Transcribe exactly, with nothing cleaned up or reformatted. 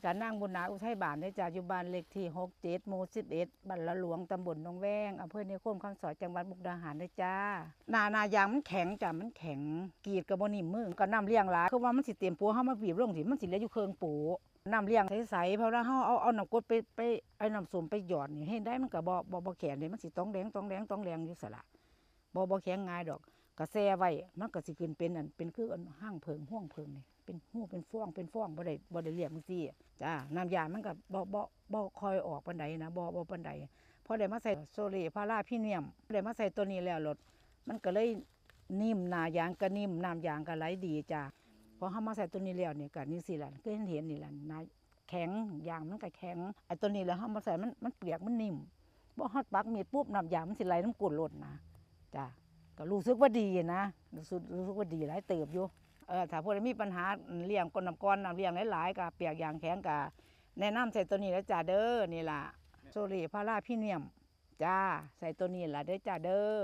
จ้านางบุญนาอุทัยบานเด้อจ้า อยู่บ้านเลขที่หกเจ็ด หมู่สิบเอ็ด บ้านละหลวง ตำบลหนองแวง อำเภอนิคมคำสอย จังหวัดมุกดาหารเด้อจ้า หน้า หน้ายางมันแข็งจ้า มันแข็ง กรีดก็บ่นิ่มมือ ก็น้ำเลี้ยงหลาย คือว่ามันสิเต็มปัว เฮามาบีบลงสิ มันสิเหลืออยู่เคิ่งปัว น้ำเลี้ยงใสๆ เพราะว่าเฮาเอา เอาน้ำกรดไป ไป เอาน้ำส้มไปหยอดนี่ เฮ็ดได้มันก็บ่ บ่ บ่แข็งเด้ มันสิต้องแดง ต้องแดง ต้องแดงอยู่ซั่นล่ะ บ่ บ่แข็งง่ายดอก ก็แช่ไว้ มันก็สิขึ้นเป็นอัน เป็นคืออันฮั่งเผิง ฮวงเผิงนี่ เป็นฮูเป็นฟอง เป็นฟอง บ่ได้ บ่ได้เลี้ยงจั่งซี้จ้า น้ำยามันก็บ่ บ่ บ่ค่อยออกปานใดนะ บ่ บ่ปานใด พอได้มาใส่โซเล่พาราพรีเมียม ได้มาใส่ตัวนี้แล้วโลด มันก็เลยนิ่ม หน้ายางก็นิ่ม น้ำยางก็ไหลดีจ้า พอเฮามาใส่ตัวนี้แล้วนี่ก็จั่งซี้ล่ะ คือเห็นๆ นี่ล่ะ หน้า แข็ง ยางมันก็แข็ง ไอ้ตัวนี้แล้วเฮามาใส่มัน มันเปียก มันนิ่ม บ่ฮอดปักมีดปุ๊บ น้ำยางมันสิไหลนำก้นโลดนะ จ้ะ ก็รู้สึกว่าดีนะ รู้สึก รู้สึกว่าดีหลายเติบอยู่ เออ ถ้าผู้ใดมีปัญหาเลี้ยงก้นน้ำก้อน น้ำเลี้ยงหลายๆ ก็เปียกยางแข็ง ก็แนะนำใส่ตัวนี้แล้วจ้าเด้อ นี่ล่ะ โซเล่พาราพรีเมียม จ้า ใส่ตัวนี้ล่ะเด้อจ้าเด้อ